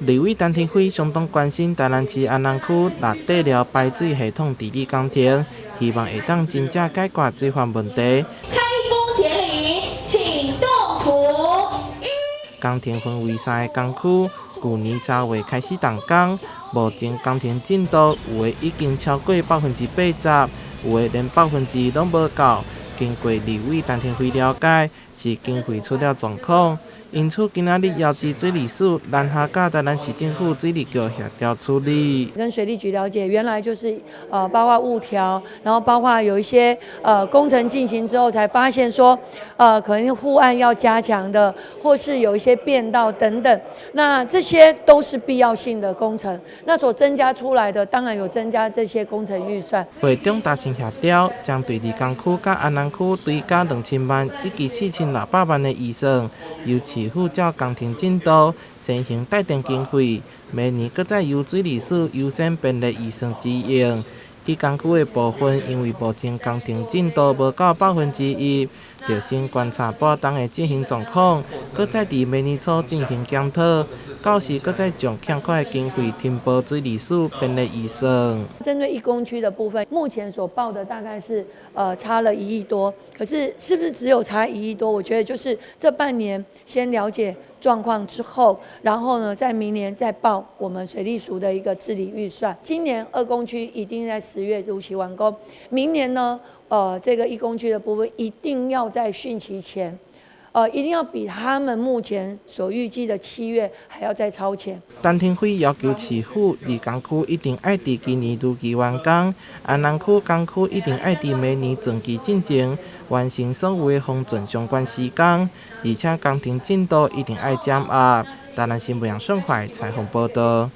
立委陳亭妃相當關心台南市安南區橐塊寮排水系統治理工程，希望會當真正解決水患問題。開工典禮，請動土。工程分為三个工區，舊年3月開始動工，目前工程進度有的已經超過80%，有的連百分之攏無夠。經過立委陳亭妃了解，是經費出了狀況，因此今仔日邀請水利署聯合佮台南市政府水利局協調處理。跟水利局了解，原來就是包括誤調，然後包括有一些工程進行之後，才發現說可能護岸要加強的，或是有一些變道等等，那這些都是必要性的工程。那所增加出來的，當然有增加這些工程預算。會中達成協調，將對二工區佮安南區追加2000萬以及4600萬的預算，由市府照工程進度先行代墊經費，明年閣再由水利署優先編列預算支應。一工區的部分，因為目前工程進度無夠1%，就先觀察補檔的進行狀況，閣再佇明年初進行檢討，到時閣再將欠缺的經費呈報水利署編列預算。針對一工區的部分，目前所報的大概是差了1億多，可是是不是只有差一億多？我覺得就是這半年先了解狀況之後，然後呢，在明年再報我們水利署的一個治理預算。今年二工區一定在10月如期完工，明年呢，這個一工區的部分一定要在汛期前，一定要比他們目前所預計的7月還要再超前。陳亭妃要求市府二工區一定愛佇今年如期完工，安南區工區一定愛佇明年汛期進前完成所有的封存相關施工，而且工程進度一定愛減壓。台南新聞楊順懷採訪報道。